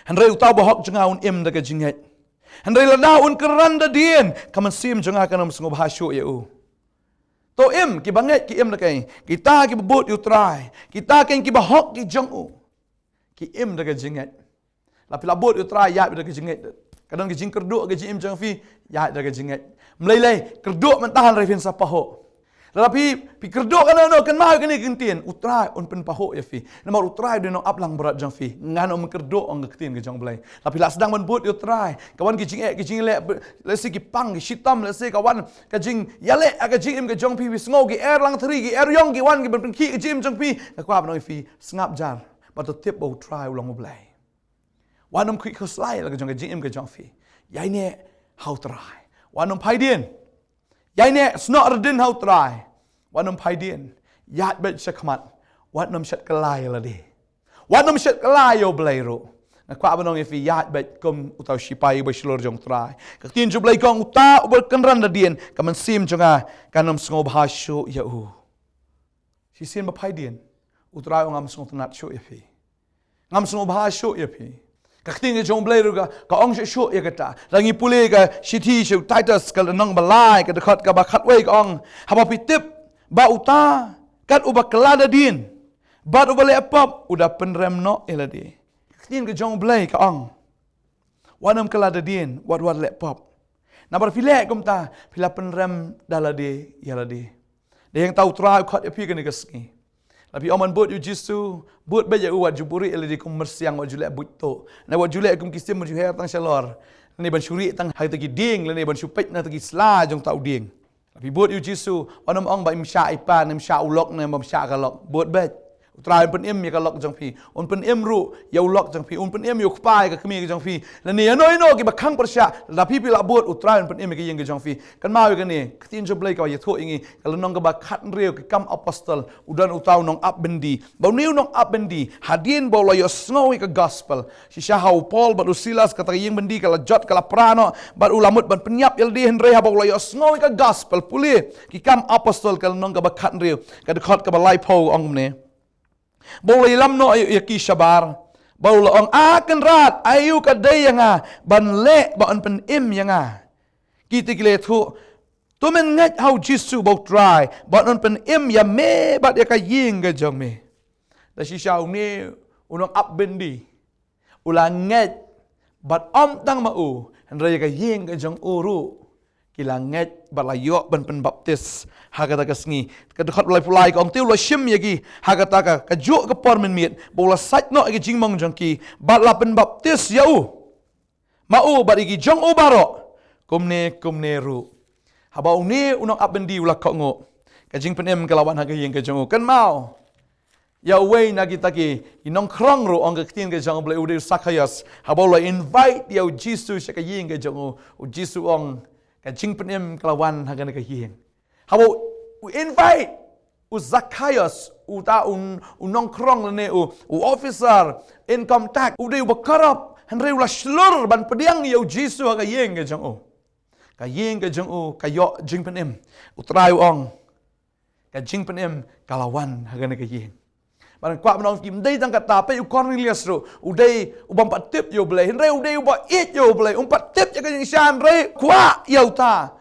Hynrei uta uba hok jong nga un im da ka jingngeit. Hynrei lada un kynran da dien, ka mynsiem jong nga kan ym sngewbha shuh ïa u. To im, kiba ngeit ki im da kaei? Kita kiba bud ïa U Trai, kita ken kiba hok ki jong u, ki im da ka jingngeit. La phi la bud ïa U Trai, ïaid da ka jingngeit. Ka don ka jingkyrduh ka jingim jong phi, ïaid da ka jingngeit. Ym lei lei, kyrduh mynta, hynrei phin sa pahuh. Lada phi, phi kyrduh kano kano, kynmaw ïa kane ka ktien: U Trai un pynpahuh ïa phi. Namar U Trai u dei u nongap langbrot jong phi. Ngan ym kyrduh, ong ka ktien ka jong U Blei. La phi la sdang ban bud ïa U Trai, ka wan ki jingeh ki jingleh, lehse ki pang ki shitom, lehse ka wan ka jingïaleh ha ka jingim ka jong phi, phi sngew ki er langthri, ki er ïong ki wan ki ban pynkhih ka jingim jong phi. Nga kwah ban ong ïa phi, sngap jar bad to tip ba U Trai u long U Blei. Wat nym khuikhuslai la ka jong ka jingim ka jong phi. Ïaineh ha U Trai. Wat nym phai dien. Ïaineh, snoh ridin ha U Trai. Wat nym phai dien. Ïaid beit sha khmat. Wat nym shet kylla ïa lade. Wat nym shet kylla ïa U Blei ruh. Nga kwah ban ong ïa phi, ïaid beit kum uta u shipai uba shlur jong U Trai. Ka ktien jong U Blei ka ong, uta uba kynran da dien, ka mynsiem jong nga kan ym sngewbha shuh ïa u. Shisien ba phai dien, U Trai u ong, ngam sngewtynnat shuh ïa phi. Ngam sngewbha shuh ïa phi. Ka ktien ka jong U Blei ruh ka, ka ong shuh shuh ïa kata. Lada ngi pule ka shithi sha u Titus, ka lynnong ba lai, ka dkhot kaba khatwei, ka ong, haba phi tip ba uta kat uba kylla da dien bad uba leh pop u da pynrem noh ïa lade. Ka ktien ka jong U Blei ka ong, wat nym kylla da dien, wat wat leh pop. Namar phi leh kumta, phi la pynrem da lade ïa lade. Dei hangta U Trai u khot ïa phi kane ka sngi. La phi ong ban bud ïa U Jisu, bud beit ïa u, wat ju buhrieh ïa lade kum myrsiang, wat ju leh buit tuh, ne wat ju leh kum ki sim, wat ju her tang shalor, ne ban shu rieh tang ha kita ki dieng, lane ban shu peit na kita ki sla jong uta u dieng. La phi bud ïa U Jisu, wat nym ong ba im shah i pan, im shah u lok, ne im shah ka lok. Bud beit. U Trai un pynim ïa ka lok jong phi. Un pynim ruh ïa u lok jong phi. Un pynim ïa u kpa ïa ka kmie ka jong phi. Lane ïa no ïa no kiba khang pyrshah. Lada phi phi lah bud, U Trai un pynim ïa ka ïing ka jong phi. Kynmaw ïa kane, ka ktien jong U Blei kaba ïathuh ïa ngi, ka lynnong kaba khathynriew ki Kam Apostol, u don uta u nongap byndi. Ba une u nongap byndi, hadien ba u la ïohsngew ïa ka gospel, shisha ha u Paul bad u Silas, kata ka ïing byndi ka la jot, ka la pra noh, bad u la mut ban pynïap ïa lade. Hynrei haba u la ïohsngew ïa ka gospel, pule ki Kam Apostol ka lynnong kaba khathynriew, ka dkhot kaba laiphew, ong kumne: Ba u la ïalam noh ïa ki shabar, ba u la ong: A Kynrad, aïu ka dei ïa nga ban leh ba yn pynim ïa nga? Kita ki la ïathuh: To men ngeit ha u Jisu uba U Trai, bad un pynim ïa me bad ïa ka ïing ka jong me. Da shisha une u nongap byndi u la ngeit bad ym tang ma u, hynrei ïa ka ïing ka jong u ruh ki la ngeit bad la ïoh ban pynbaptis ha kata ka sngi. Ka dkhot ba laiphew lai ka ong: Te u la shim ïa ki ha kata ka, kajuh ka por mynmiet, ba u la sait noh ïa ka jingmong jong ki, bad la pynbaptis ïa u, ma u bad ïa ki jong u baroh, kumne kumne ruh. Haba une u nongap byndi u la kohnguh, ka jingpynim ka la wan ha ka ïing ka jong u. Kynmaw ïa uwei na kita ki nongkhrong ruh, ong ka ktien ka jong U Blei, u dei u Sakhaios. Haba u la invite ïa u Jisu sha ka ïing ka jong u, u Jisu ong, ka jingpynim ka la wan ha kane ka ïing. Haba u invite u Sakhaios, uta u, u nongkhrong lane u, u officer income tax, u dei uba corrupt, hynrei u la shlur ban pdiang ïa u Jisu ha ka ïing ka jong u. Ka ïing ka jong u ka ïoh jingpynim. U Trai u ong, ka jingpynim ka la wan ha kane ka ïing. Bad nga kwah ban ong ïa phi, ym dei tang kata, peit u Kornelius ruh, u dei u bym pat tip ïa U Blei, hynrei u dei uba ïeit ïa U Blei, um pat tip ïa ka jingshai, hynrei kwah ïa uta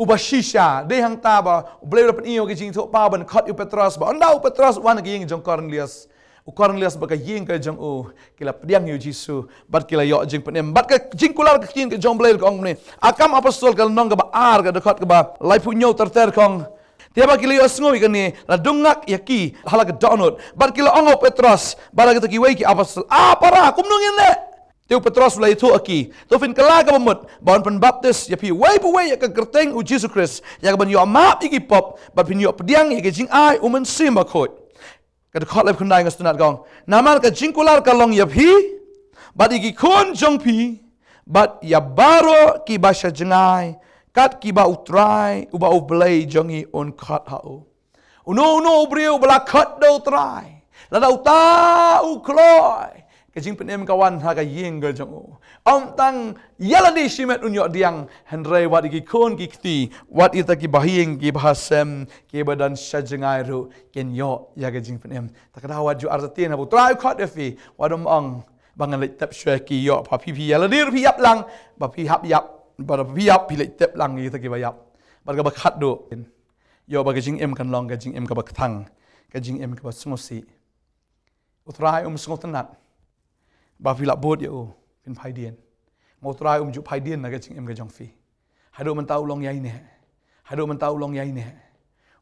uba shisha. Dei hangta ba U Blei u la pyni ïa u ka jingïathuhpaw ban khot ïa u Petros, ba ynda u Petros u wan ha ka ïing jong u Kornelius, u Kornelius bad ka ïing ka jong u ki la pdiang ïa u Jisu bad ki la ïoh jingpynim. Bad ka jingkular ka ktien ka jong U Blei ka ong kumne, ha Kam Apostol ka lynnong kaba ar, ka dkhot kaba laiphew hynñiew ter ter, ka ong: Te haba ki la ïohsngew ïa kane, la dung ngak ïa ki ha la ka dohnud, bad ki la ong ha u Petros bad ha kita kiwei ki apostol: A para, kumno ngin leh? Te u Petros u la ïathuh ha ki: To phin kylla ka bamut, ba yn pynbaptis ïa phi uwei pa uwei ha ka kyrteng u Jisu Khrist ïa ka ban ïoh map ïa ki pop, bad phin ïoh pdiang ïa ka jingai u Mynsiem Bakhuid. Ka dkhot laiphew khyndai nga sngewtynnat, ka ong: Namar ka jingkular ka long ïa phi bad ïa ki khun jong phi bad ïa baroh kiba sha jngai, kat kiba U Trai uba U Blei jong ngi un khot ha u. Uno uno u briew ba la khot da U Trai, lada uta u kloi, ka jingpynim ka wan ha ka ïing ka jong u. Ym tang ïa lade shimet un ïoh pdiang, hynrei wat ïa ki khun ki kti, wat ïa kita ki bahaïing ki bahasem kiba don sha jngai ruh kin ïoh ïa ka jingpynim. Ta ka daw wat ju artatien, haba U Trai u khot ïa phi, wat ym ong ba ngan leit tep shuwa ïa ki. Ïoh, ba phi, phi ïa lade ruh phi ïap lang, ba phi hap ïap, ba phi ïap phi leit tep lang ïa kita kiba ïap. Bad kaba khatduh, ïoh, ba ka jingim kan long ka jingim kaba kthang, ka jingim kaba sngewsih. U Trai um sngewtynnat ba phi lah bud ïa u, phin phaidien. Ma U Trai um ju phaidien na ka jingim ka jong phi. Haduh mynta u long ïaineh. Haduh mynta u long ïaineh.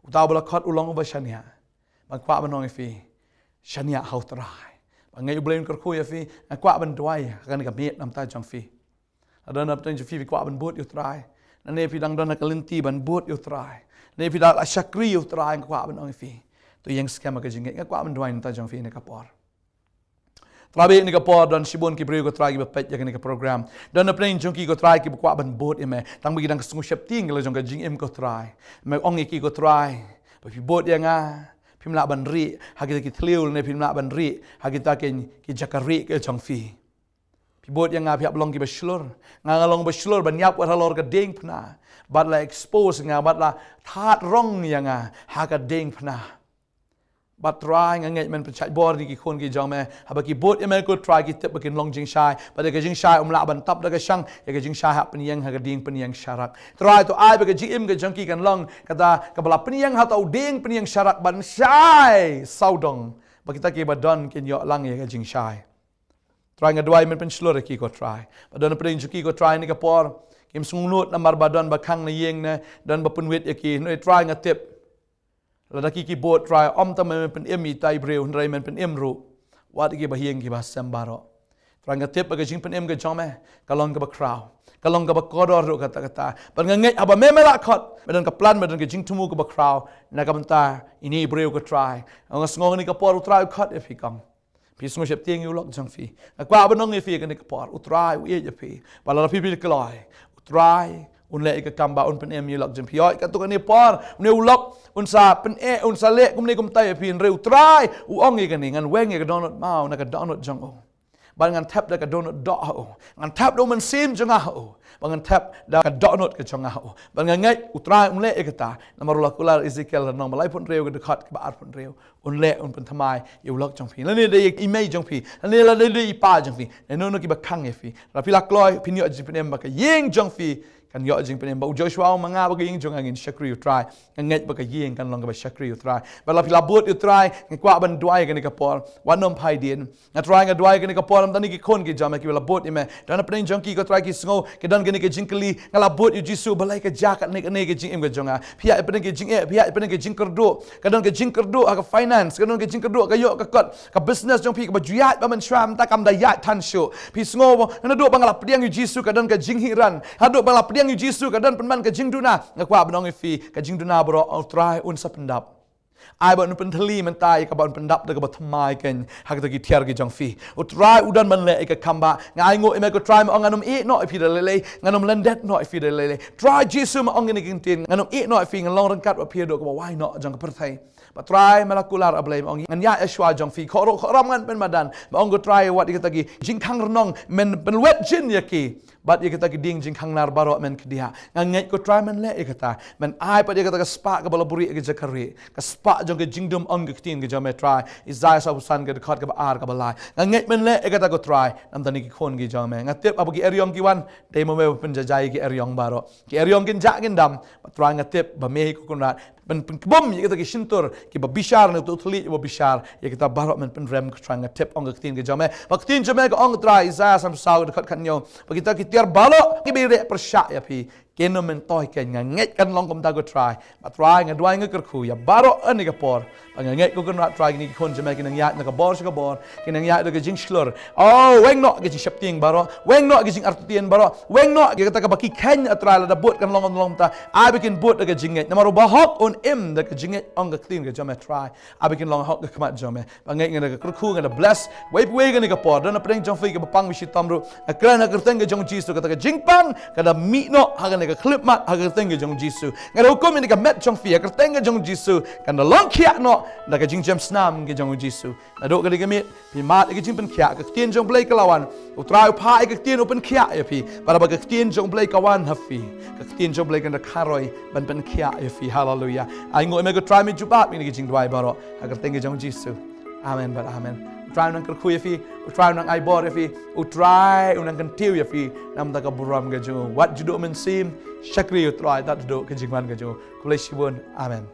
Uta uba la khot u long uba shaniah. Ba nga kwah ban ong ïa phi, shaniah ha U Trai. Ba ngeit U Blei un kyrkhu ïa phi. Nga kwah ban duwai ha kane ka miet namar jong phi. Lada don napdeng jong phi, phi kwah ban bud ïa U Trai, lane phi dang don ha ka lynti ban bud ïa U Trai, lane phi dang la shakri ïa U Trai, nga kwah ban ong ïa phi, to ïeng skhem ha ka jingngeit. Nga kwah ban duwai namar jong phi ha kane ka por. Trai, ha kane ka por don shibun ki briew, ko Trai, kiba peit ïa kane ka program. Don napdeng jong ki, ko Trai, kiba kwah ban bud ïa me, tang ba ki dang sngew sheptieng ïa la jong ka jingim, ko Trai. Me ong ïa ki, ko Trai, ba phi bud ïa nga, phim lah ban rieh ha kita ki thliew, lane phim lah ban rieh ha kita ki, ki jaka rieh ka jong phi. Phi bud ïa nga, phi hap long kiba shlur. Nga nga long ba shlur ban ïap wat halor ka diengphna. Bad la expose ïa nga, bad la thad rong ïa nga ha ka diengphna. Bad Trai, nga ngeit men pynshait bor ïa ki khun ki jong me. Haba ki bud ïa me, ko Trai, ki tip ba kin long jingshai. Bad ïa ka jingshai um lah ban tap da ka shang, ïa ka jingshai hap pynïeng ha ka dieng pynïeng sharak. Trai, to ai ba ka jingim ka jong ki kan long kata kaba la pynïeng ha uta u dieng pynïeng sharak ban shai sawdong, ba kita kiba don kin ïoh lang ïa ka jingshai. Trai, nga duwai men pynshlur ïa ki, ko Trai. Ba don napdeng jong ki, ko Trai, ha kane ka por, kim sngewnud namar ba don ba khang na ïing, ne don ba pynwit ïa ki. Hynrei Trai, nga tip, lada ki ki bud, Trai, ym tang men pynim ïa itai i briew, hynrei men pynim ruh wat ïa ki bahaïing ki bahasem baroh. Trai nga tip ba ka jingpynim ka jong me ka long kaba khraw, ka long kaba kordor ruh katta katta. Bad nga ngeit haba me me la khot, me don ka plan, me don ka jingthmu kaba khraw na ka bynta ine i briew ko Trai. Nga sngew kane ka por u Trai u khot ïa phi kong. Phi sngew sheptieng ïa u lok jong phi. Nga kwah ban ong ïa phi kane ka por u Trai u ïeit ïa phi. Bad lada phi phi kloi, u Trai un leh ïa ka kam ba un pynim ïa u lok jong phi. Ïoh katto katne por une u lok un sa pyn-eh, un sa leh kumne kumta ïa phi, hynrei u Trai u ong ïa kane, ngan weng ïa ka dohnud maw na ka dohnud jong u. Bad ngan thep da ka dohnud doh ha u, ngan thep da u mynsiem jong nga ha u, bad ngan thep da ka dohnud ka jong nga ha u. Bad nga ngeit u Trai un leh ïa kata. Namar u la kular Ezekiel lynnong ba laiphew hynriew, ka dkhot kaba arphew hynriew, un leh, un pynthymmai ïa u lok jong phi, lane da i mei jong phi, lane lada da i pa jong phi, lane naduh kiba khang ïa phi. Lada phi la kloi, phin ïoh jingpynim, ba ka ïing jong phi kan ïoh jingpynim. Ba u Joshua u ong, ma nga bad ka ïing jong nga ngin shakri ïa u Trai. Nga ngeit ba ka ïing kan long kaba shakri ïa u Trai. Bad lada phi la bud ïa u Trai, nga kwah ban duwai kane ka por, wat nym phai dien. Nga Trai, nga duwai kane ka por namar kine ki khun ki jong me kiba la bud ïa me. Don hapdeng jong ki ko Trai ki sngew ki don kane ka jingkylli, nga la bud ïa u Jisu, balei ka jia katne katne ka jingim ka jong nga? Phi ïaid hapdeng ka jingeh, phi ïaid hapdeng ka jingkyrduh. Ka don ka jingkyrduh ha ka finance, ka don ka jingkyrduh ha ka ïoh ka kot, ka business jong phi kaba ju ïaid ba mynshuwa mynta kam da ïaid than shuh. Phi sngew ba naduh ba nga la pdiang ïa u Jisu ka don ka jingheiran, naduh ba nga la pdiang ïa u Jisu ka don pynban ka jingduna. Nga kwah ban ong ïa phi, ka jingduna baroh u Trai un sa pyndap. Ai ba un pynthylli mynta ïa kaba un pyndap da kaba thymmai kein ha kita ki tiar ki jong phi. U Trai u don ban leh ïa ka kam ba. Nga ainguh ïa me ko Trai, me ong ngan ym ïeh noh ïa phi da lei lei, ngan ym lyndet noh ïa phi da lei lei. Trai Jisu, me ong ïa kine ki ktien, ngan ym ïeh noh ïa phi, ngan long ryngkat bad phi haduh kaba wai noh jong ka pyrthei. Bad Trai, me la kular, A Blei, me ong ngan ïaid shuwa jong phi, khroh khroh ram ngan pynmadan. Me ong ko Trai, wat ïa kita ki jingkhang rnong men pynwet jin ïa ki. Bad ïa kita ki dieng jingkhang nar baroh men khyndiat. Nga ngeit ko Trai men leh ïa kata. Men ai pat ïa kata ka spah kaba la buhrieh ha ka jaka rieh, ka spah jong ka jingdum, ong ka ktien ka jong me Trai. Isaiah sawphew san ka dkhot kaba ar kaba lai. Nga ngeit men leh ïa kata ko Trai namar kine ki khun ki jong me. Nga tip haba ki eriong ki wan, dei ma me ba pynjaijai ïa ki eriong baroh. Ki eriong kin jah kin dam, bad Trai nga tip ba me hi ko Kynrad ban pynkbum ïa kita ki shyntur kiba bishar, na uto u thylliej uba bishar. Ïa kita baroh men pynrem ko Trai, nga tip, ong ka ktien ka jong me. Ba ka ktien jong me ka ong ko Trai, Isaiah sanphew saw ka dkhot khathynñiew, ba kita ki tiar baroh kiba ïaleh pyrshah ïa phi kin ym myntoi kein. Nga ngeit kan long kumta ko Trai. Bad Trai nga duwai, nga kyrkhu ïa baroh ha kane ka por. Ba nga ngeit ko Kynrad Trai, kine ki khun jong me kin nang ïaid na ka bor sha ka bor, kin nang ïaid da ka jingshlur. Oh, weng noh ka jingsheptieng baroh, weng noh ka jingartatien baroh, weng noh ïa kata kaba ki kheiñ, A Trai, lada bud kan long, long kumta. Ai ba kin bud da ka jingngeit, namar u bahok un im da ka jingngeit, ong ka ktien ka jong me Trai. Ai ba kin long hok ha khmat jong me. Ba ngeit nga da ka kyrkhu, nga da bless wei pa wei ha kane ka por. Don hapdeng jong phi kiba pang ba shitom ruh, nga kren ha ka kyrteng ka jong u Jisu, kata ka jingpang ka da mih noh ha kane ka khyllipmat ha ka kyrteng ka jong u Jisu. Nga da hukum ïa kane ka met jong phi ha ka kyrteng ka jong u Jisu, kan da long khiah noh da ka jingjem snam ka jong u Jisu. Naduh kane ka miet phi mad ïa ka jingpynkhiah, ka ktien jong u Blei ka la wan. U Trai u phah ïa ka ktien u pynkhiah ïa phi. Bad haba ka ktien jong u Blei ka wan ha phi, ka ktien jong u Blei kan da kharoi ban pynkhiah ïa phi. Haleluia. Ainguh ïa me ko Trai, me jubab ïa kine ki jingduwai baroh ha ka kyrteng ka jong u Jisu. Amen bad amen. U Trai u nang kyrkhu ïa phi, u Trai u nang ai bor ïa phi, u Trai u nang kyntiew ïa phi namar ka burom ka jong u. Wat ju duh mynsiem, shakri ïa u Trai tad haduh ka jingwan ka jong u. Khublei shibun. Amen.